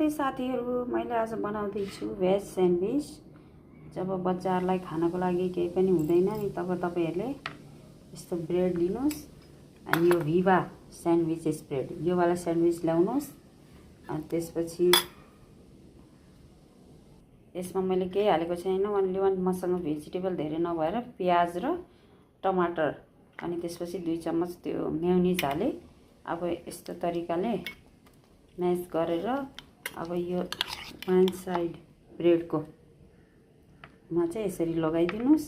नमस्ते साथीहरू, मैले आज बनाउँदैछु भेज स्यान्डविच। जब बच्चाहरूलाई खानको लागि केही पनि हुँदैन नि तब तपाईहरुले यस्तो ब्रेड लिनुस् अनि यो भिभा स्यान्डविच स्प्रेड यो वाला स्यान्डविच ल्याउनुस्। अनि त्यसपछि यसमा मैले केही हालेको छैन, ओन्ली वान मसँग भेजिटेबल धेरै नभएर प्याज र टमाटर अनि त्यसपछि 2 चम्मच त्यो मेयोनिज हाले। अब यस्तो तरिकाले म्यास गरेर अब यो वान साइड ब्रेडको मा चाहिँ यसरी लगाइदिनुस्।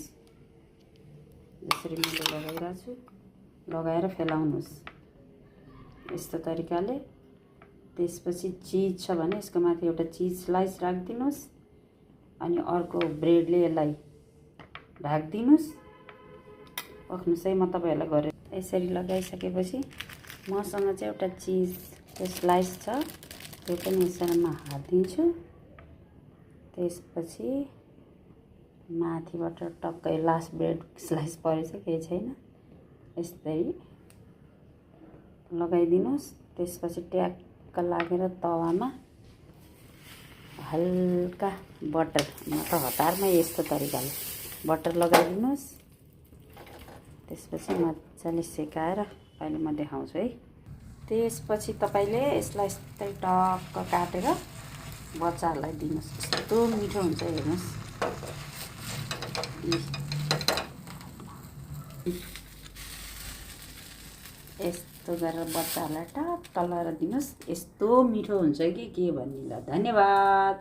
यसरी मैले लगाइरहेको छु, लगाएर फैलाउनुस् यस्तो तरिकाले। त्यसपछि चीज छ भने यसको माथि एउटा चीज स्लाइस राखिदिनुस् अनि अर्को ब्रेडले यसलाई ढाक्दिनुस्। पक्नुस् है, म तपाईहरुलाई गरेर यसरी लगाइसकेपछि मसँग चाहिँ एउटा चीज त्यो स्लाइस छ, त्यो पनि यसैमा हाल्दिन्छु। त्यसपछि माथिबाट टक्कै लास्ट ब्रेड स्लाइस परेछ, केही छैन, यस्तै लगाइदिनुस्। त्यसपछि ट्याक्क लागेर तवामा हल्का बटर, म त हतारमै यस्तो तरिकाले बटर लगाइदिनुस्। त्यसपछि मजाले सेकाएर अहिले म देखाउँछु है। त्यसपछि तपाईले यसलाई यस्तै टक्क काटेर बच्चाहरूलाई दिनुस्। यस्तो मिठो हुन्छ, हेर्नुस्। यस्तो गरेर बच्चाहरूलाई टक्क लगाएर दिनुस्। यस्तो मिठो हुन्छ कि के भन्नु। ल, धन्यवाद।